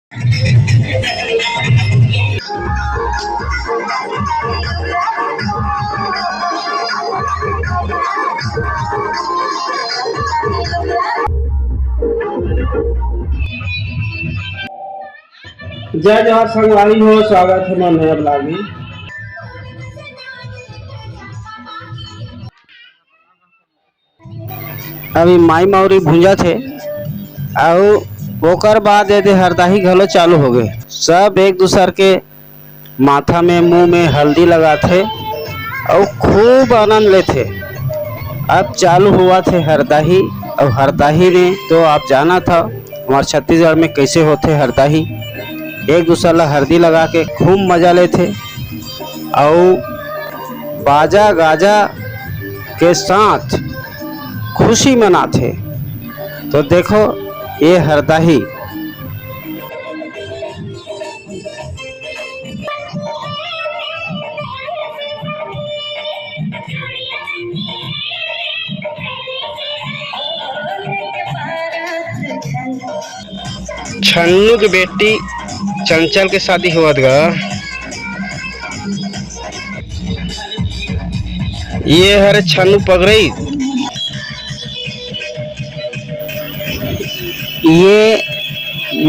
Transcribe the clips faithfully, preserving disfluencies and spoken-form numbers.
जय जोहार संगवारी हो, स्वागत हे मोर नया vlog में। अभी माई मौरी भूंजत हे, अउ ओकर बाद एदे हरदाही घलो चालू हो गे। सब एक दूसर के माथा में, मुंह में हल्दी लगाथे अउ खूब आनंद लेथे। अब चालू होवत हे हरदाही, अउ हरदाही में तो आप जानत हव, हमार छत्तीसगढ़ में कइसे होथे हरदाही। एक दूसर ला हरदी लगा के खूब मजा लेथे अउ बाजा गाजा के साथ खुशी मनाथे। तो देखो, ये हरदाही छन्नू के बेटी चंचल के शादी होवत गा। ये हरे छन्नू पगरई। ये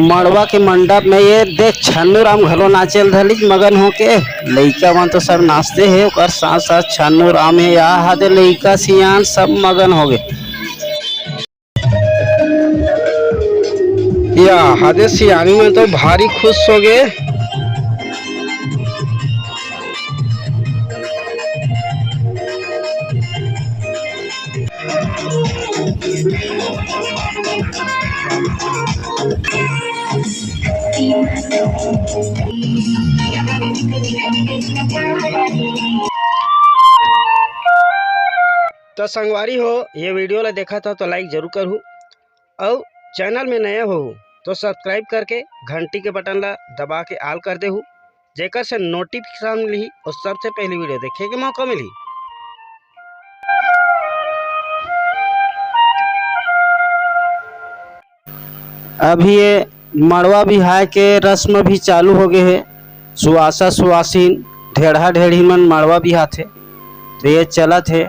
मड़वा के मंडप में ये देख, छन्नू राम घलो नाचे ल धरलिस मगन होके। लइका मन तो सब नाचते हे, ओकर साथ साथ छन्नू राम हे। या हा दे लइका सियान सब मगन हो गे। या हा दे सियानी मन तो भारी खुश हो गे। त संगवारी हो, ये video ला देखत हव तो like जरूर करहू, अउ channel में नया हो तो subscribe करके घंटी के button ला दबा के all कर देहू, जेकर से notification मिलही और सबसे पहली video देखे के मौका मिलही। अभी ये मड़वा बिहाय के रस्म भी चालू हो गे हे। सुवासा सुवासिन, ढेढ़ा ढेढ़ी मन मड़वा बिहाथे। तो ये चलत हे।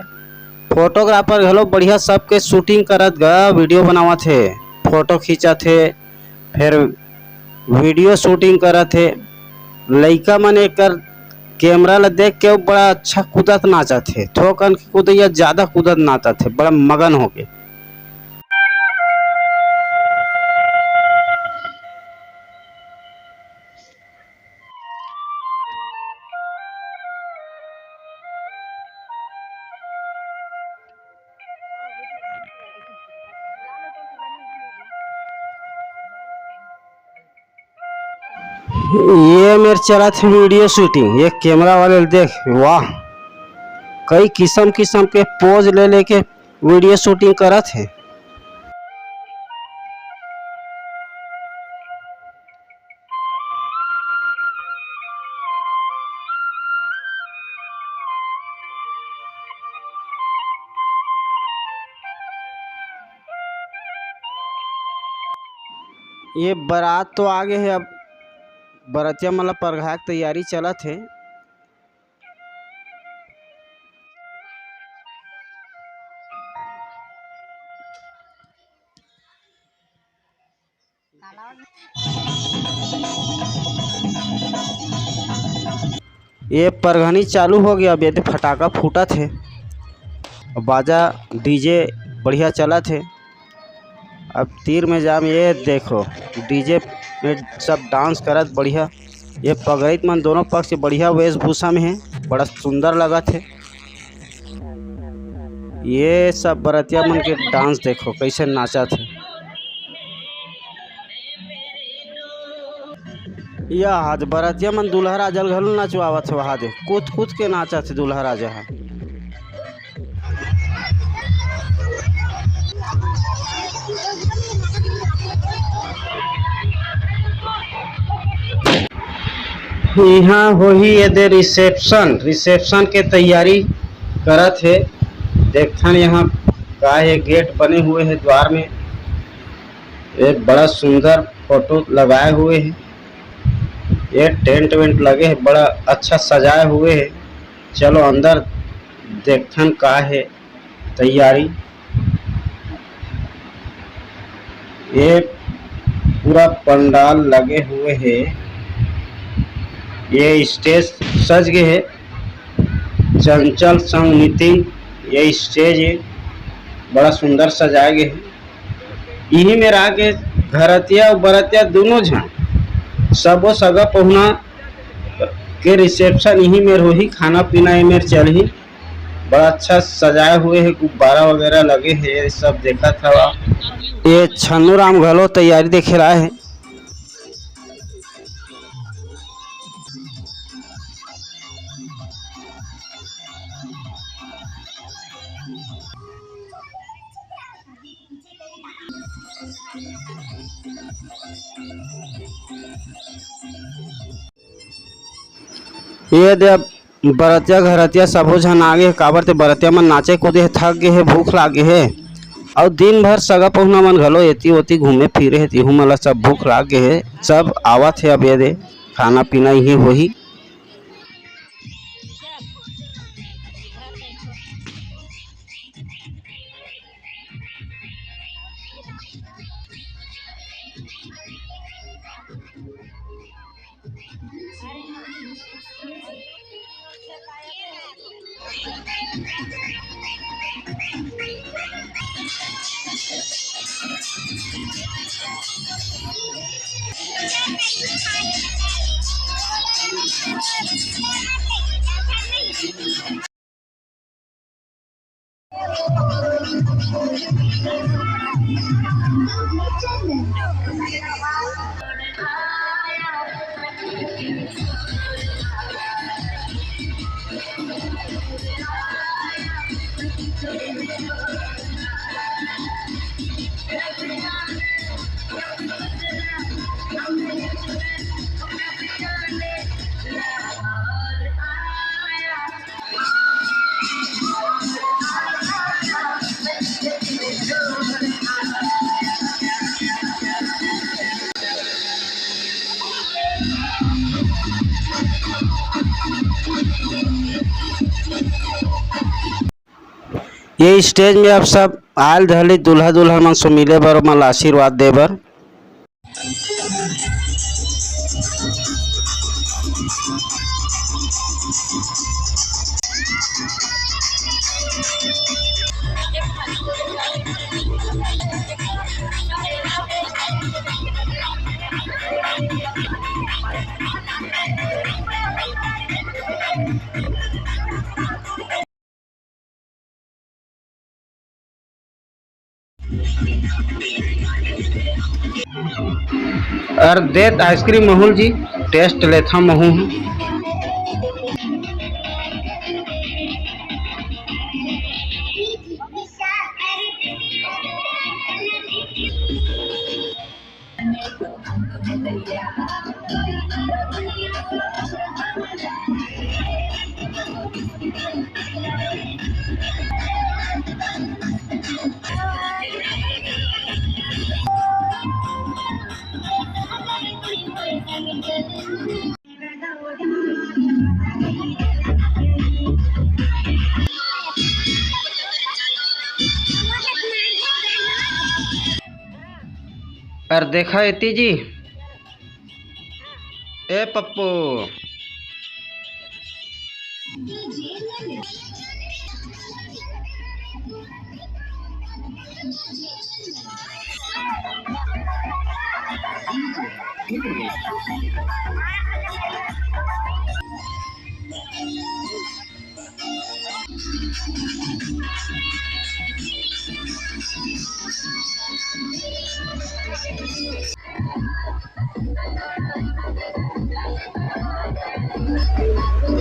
Photographer घलो बढ़िया सबके shooting करत गा, video बनावत हे, photo खींचत हे, फिर video shooting करत हे। लइका मन एकर camera ला देख के बड़ा अच्छा कूदत नाचत हे। थोकन के कूदइया, ज्यादा कूदत नाचत हे, बड़ा मगन होके। ये मेर चलत हे video shooting। ये camera वाले ल देख, वाह, कई किसम किसम के pose ले लेके video shooting करत हे। ये बारात तो आ गे हे, अब बरतिया मन ला परघाए के तैयारी चलत हे। ये परघनी चालू हो गे, अब ये दे फटाका फूटत हे, बाजा DJ बढ़िया चलत हे। अब तीर में जाम, ये देखो DJ में सब dance करत बढ़िया। ये पगड़ित मन दोनों पक्ष बढ़िया वेशभूषा में हे, बड़ा सुंदर लगत हे। ये सब बरतिया मन के dance देखो, कैसे नाचत हे। यह आज बरतिया मन दूल्हा राजा ल घलो नचवावत हे, वहां दे कूद कूद के नाचत हे दूल्हा राजा ह। इहाँ होही एदे reception, reception के तैयारी करत हे। देखथन यहाँ का ये gate बने हुए हे द्वार में, एक बड़ा सुंदर फोटो लगाए हुए हे। ये टेंट वेंट लगे हे, बड़ा अच्छा सजाए हुए हे। चलो अंदर देखथन का हे तैयारी। ये पूरा पंडाल लगे हुए हे। ये स्टेज सज गे हे। चंचल संग नितिन, ये स्टेज हे, बड़ा सुंदर सजाए गे हे। इही मेर आके घरतिया अउ बरतिया दुनों झन, सबो सगा पहुना के रिसेप्शन इही मेर होही, खाना पीना ए मेर चलही। बड़ा अच्छा सजाए हुए हे, गुब्बारा वगैरह लगे हे, ये सब देखत हवा। ये छन्नू राम घलो तैयारी देखे ला आए हे। ये दे, अब बरतिया घरतिया सबो झन आ गे हे, काबर ते बरतिया मन नाचे कूदे हे, थक गे हे, भूख लाग गे हे। अउ दिन भर सगा पहुना मन घलो एती ओती घूमे फिरे हे, तिहू मन ला सब भूख लाग गे हे। सब आवत हे, अब ये दे खाना पीना इही होही। ये स्टेज में अब सब आयल धरली दूल्हा दुल्हन मन से मिले बर, ओमन ला आशीर्वाद दे बर। अरे देत आइसक्रीम महूं जी, टेस्ट लेथा महूं। अरे देखा एती जी, ए पप्पू।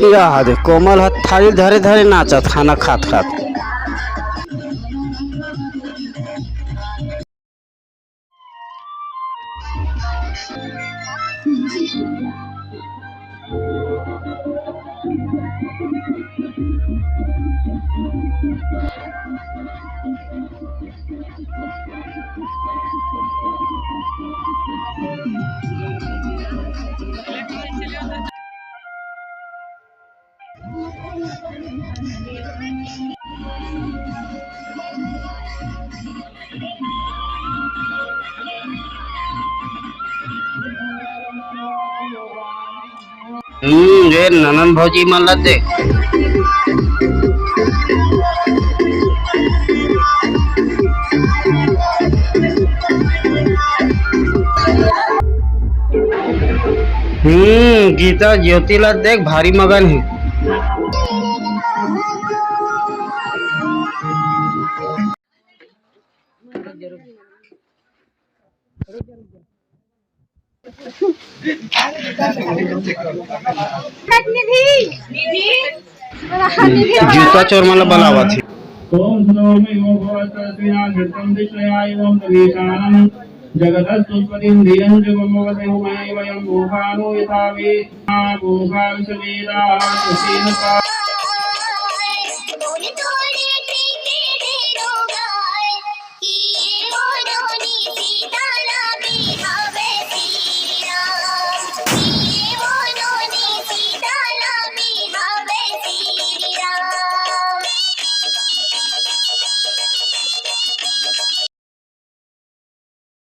या दे, कोमल ह थाली धरे धरे नाचत, खाना खात खात। हम्म, रे ननन भौजी मन ला देख। हम्म, गीता ज्योति ला देख, भारी मगन हे। जूता चोर मन ला बलावत हे। ओम सुनो मे वो भवतस्या घटम दिशया एवं प्रवेशानम जगतस्तुष्पतिम धीरं जगमवसे उमये वयं मोहानो यथा वे मोहा विषमेधा सुखेन